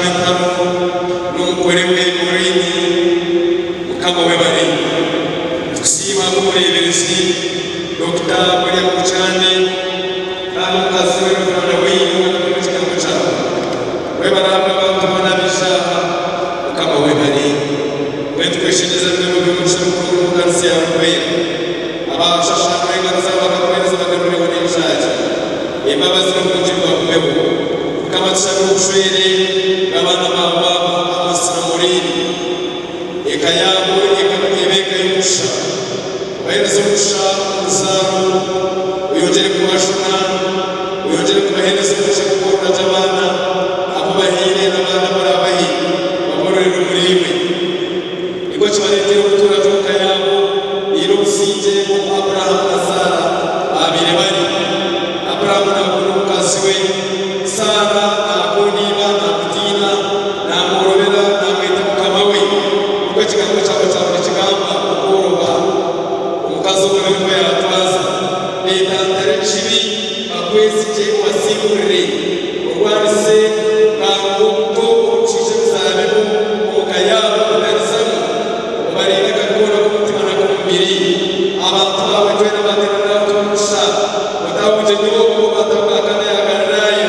Rwentaro n'omugore we Maureen. Mukama webare. Nitukusiima ahabw'omureeberezi Dokita William Bukyande kandi omukazi we Rev. Wayne owatuha ekigambo kyawe. Webare ahabw'abantu boona abaija aha. Mukama webare. Mbwenu tukweshengyereza bimwe omu by'omugisha mukuru omu kanisa yaawe erikwera. Abaashashaanura engaro zaabo bakakuheereza bagarureho n'enshagi. Embabazi n'oburungi bibagumeho. Mukama tushabire obushwere bw'abaana baawe aba Amos na Maureen. Eka yaabo ebe eka y'omugisha. Obaheereze omugisha omu ruzaaro, oyongyere kubajuna, oyongyere kubaheereza omugisha gw'okworora gye abaana abu obahaire n'abaana abu oraabahe, babororere omuriiwe. Nikwo kibareeteire okutuura gye omu ka yaabo eine obusingye nk'oku Abrahamu na Saara baabaire bari. Abrahamu naakunda omukazi we Saara, naakunda iba, naamutiina, naamworobera, naamweta mukama we. Nikwo ekigambo kyawe kyawe nikigamba, okworoba. Omukazi omurebe oku yaatwaza. Beetantare ekibi, bakwesigye, obasingurire. Orwanise bwangu obuto obukiija ebizaabibu omu ka yaabo otarizamu, obarinde akabi koona ak'omutima n'ak'omubiri. Abantu baawe twena baateerana omugisha, Otaha obugyenyi obwo baataho bwa Kana ya Galilaaya,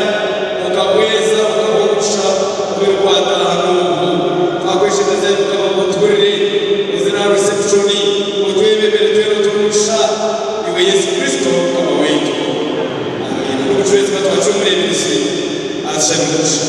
okabweza, okabuha omugisha oburikwataaha n'obu. Twakweshengyereza, ai Mukama, ngu otuhurire, oze n'aha resepushoni, otwebembere twena otuhe omugisha, Iwe Yesu Kristo, Mukama waitu. Amiina. N'obucureezi ka twakire omureeberezi atushabire omugisha.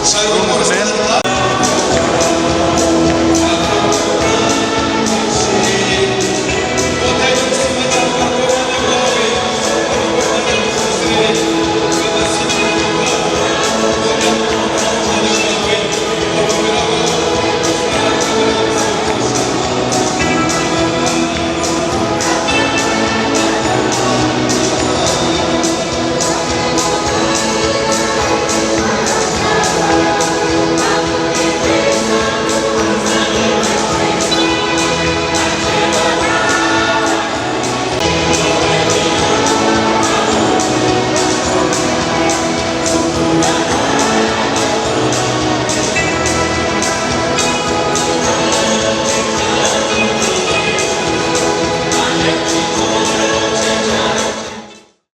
Shalom.